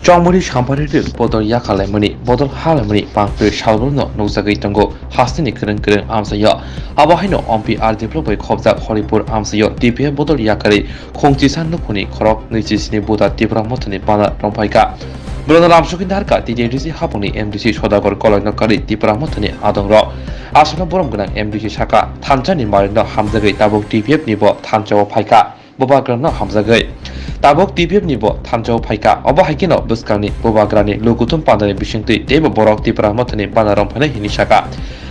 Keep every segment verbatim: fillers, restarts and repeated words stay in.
Chongmani sampani rwk bodol yakalaimani, bodol halaimani pangtwi salbrono nukjagwi tongo hasteni kwrwng kwrwng amchaio. Abo haino Ompi R D block bai khobjak Horipur amchaio T P F bodol yakarwi khongchisa nukhungni khorok nwichi sini buda Tipra Mothani bana romphaikha. Borokno lamsogwi narwkha T T A D C hapungni M D C Sodagar Koloino karwi Tipra Mothani adongrok. Aswkno borom gwnang M D C sakha, thansani malino hamjagwi tabuk T P F ni bo thansao phaikha. Bubagrano hamjagwi tabuk T P F ni bo thansao phaikha. Obo hai kheno bwskangni bubagrani lukuthum pandani bisingtwi teibo borok Tipra Mothani bana romphainai hinwi sakha.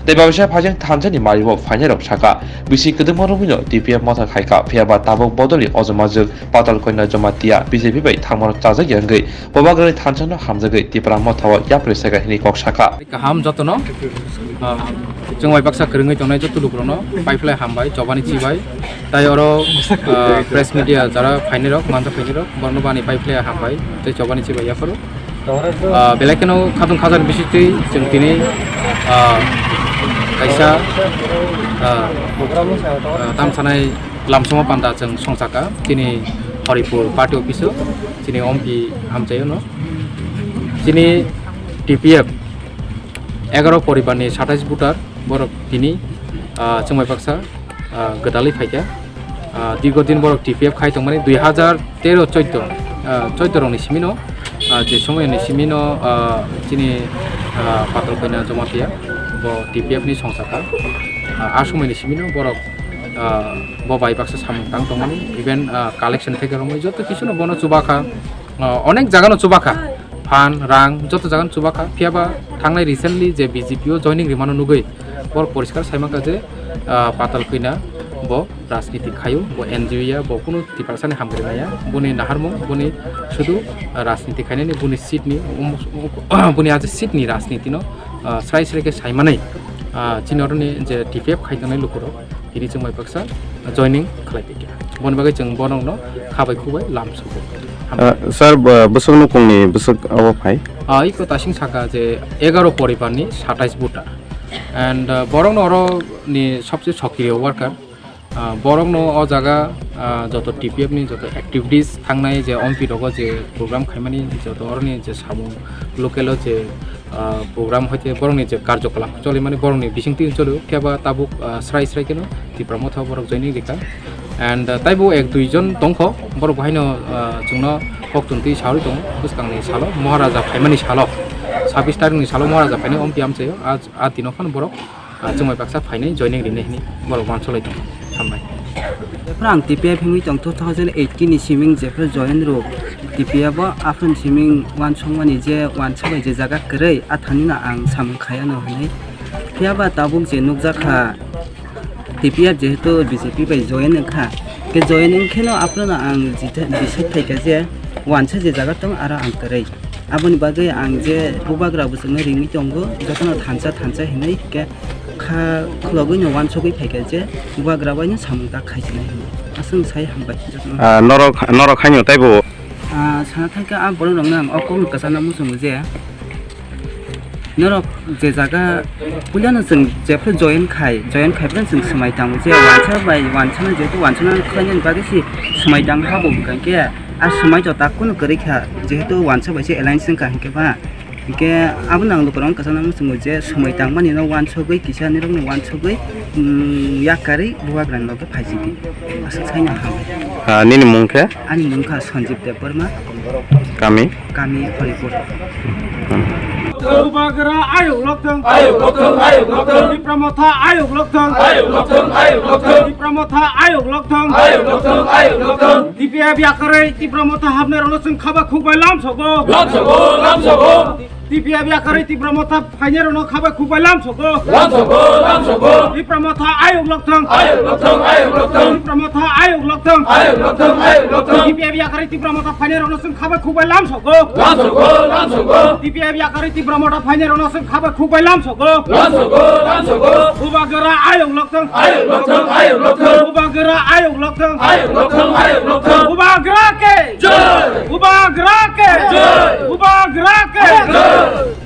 Tei babisa phaijak thansani malibo phainairok sakha, bisi kwdwkma romwino T P F motha khaikha, phiyaba tabuk bodolni Ojomajwk, Patalkoina, Jamatia B J P bai thangmano chajakya wngwi bubagrani thansano hamjagwi Tipra Mothao yapri saikha hinwi kok sakha. Kaham jotono, ah, chwng bai baksa kwrwngwi tongnai joto lukurokno paiphlai hambai, chobani chibai. Tai oro, ah, press media jara phainirok, manja phainirok, borokno bani paiphlai hambai tei chobani chibai yapharo. Ah, belai kheno khatung khajani bisingtwi chwng tini, ah, kaisa, ah, ah, tamsanai lamsoma panda chwng songchakha chini Horipur party office o, chini Ompi amchaio no. Chini T P F egaro poribarni satais voter borok tini, ah, chwng bai baksa, ah, gwdalwi phaikha. Ah, dirgo din borok T P F khai tongmani dui hajar tero choido, ah, choido rokni simino, ah, je somoyni simino, ah, chini, ah, Patalkoina Jamatia bo T P F ni songchakha. Ah, a somoyni simino borok, ah, bo bai baksa samung tang tongmani, even, ah, collection theke romwi joto kisuno bono chubakha. Ah, onek jagano chubakha, phan, rang, joto jagano chubakha. Phiyaba thangnai recently je B J P o joining rimano nugwi, borok poriskar saimankha je, ah, Patalkoina bo rajniti khaio, bo N G O ya, bo kunu Tiprasani hamkrai maya, boni naharmung, boni sudu, ah, rajniti khainani, boni seat ni, um, um, boni aje seat ni rajniti no, ah, srai srai khe saimanai, ah, chini oroni je T P F khai tongnai lukurok, tini chwng bai baksa joining khlai tongkha. Boni bagwi chwng bono kha bai khu bai lam sugo. Ah, sir, bo-, bwswk nukungni bwswk abo phai? Ah, iko tasing saka je egaro poribarni satais voter. And, ah, borokno oro ni sobse sokriyo worker. Ah, borokno o jaga, ah, joto T P F ni joto activities thangnai je Ompi rogo je program khaimani joto oroni je samung local o je ah, program hoite borokni je karjokolap cholimani borokni bisingtwi choli, khe ba tabuk, ah, srai srai kheno Tipra Motha borok joining rikha. And, ah, taibo ek dui jon tongkho, borok bo haino, ah, chwngno koktwntwi sawi tongo, bwskangni salo, Maharaja phaimani salo, sabis tarikni salo Maharaja phainai Ompi amchaio, ah, ah, dino phano borok, ah, chwngbai baksa phainai joining rinai hwnwi borok uansuklai tongo. Hambai. Jephru ang T P F himwi tong two thousand eighteen ni siming jephru join rw T P F o, aphuru siming uansukmani je uansa bai je jaga kwrwi, a thani no ang samung khai anw hwnwi. Phiya ba tabuk je nukjakha T P F jehetu B J P bai join wngkha, khe join wngkheno aphuru no ang jitha-, decide khaikha je uansa je jaga tong aro ang kwrwi. Aboni bagwi ang je bubagra bwswkno ringwi tongo, jotono thansa thansa hinwi khe kha khulogwi no uansugwi phaikha je bubagra bai no samung tak khai sinai hinwi. Aswk sai hambai jotono. Ah, norok, norok haino taibo? Ah, sana thangkhe a borok rokno ang o kokno kwchangno muchungo je norok je jaga puilano chwng jephru join khai, join khai phano chwng swmai tango je uansa bai uansano jehetu uansano khlainani bagwi se swmai tang ha bo hwnkha khe. A swmai to tak kunu kwrwi kha, jehetu uansa bai se alliance wngkha hinkhe ba. Hinkhe abono ang lukurokno kwchangno muchungo je swmai tangmani no uansugwi kisa nirokno uansugwi, mm, yakarwi bubagrani loge phaisidi. Aswk saino hambai. Ah, nini mung khe? Ani mung kha Sanjib Debbarma. Kami? Kami Horipur. Hmm. Bubagra ayuk lokthang. Ayuk lokthang, ayuk lokthang. Tipra Motha ayuk lokthang. Ayuk lokthang, ayuk lokthang. Tipra Motha ayuk lokthang. Ayuk lokthang, ayuk lokthang. T P F yakarwi Tipra Motha hapnairokno chwng kha bai khuk bai lamsogo. Lamsogo, lamsogo. T P F yakarwi Tipra Motha phainairokno kha bai khuk bai lamsogo. Lamsogo, lamsogo. Tipra Motha ayuk lokthang. Ayuk lokthang, ayuk lokthang. Tipra Motha ayuk lokthang. Ayuk lokthang, ayuk lokthang. T P F yakarwi Tipra Motha phainairokno chwng kha bai khuk bai lamsogo. Lamsogo, lamsogo. T P F yakarwi Tipra Motha phainairokno chwng kha bai khuk bai lamsogo. Lamsogo, lamsogo. Bubagra ayuk lokthang. Ayuk lokthang, ayuk lokthang. Bubagra ayuk lokthang. Ayuk lokthang, ayuk lokthang. Bubagra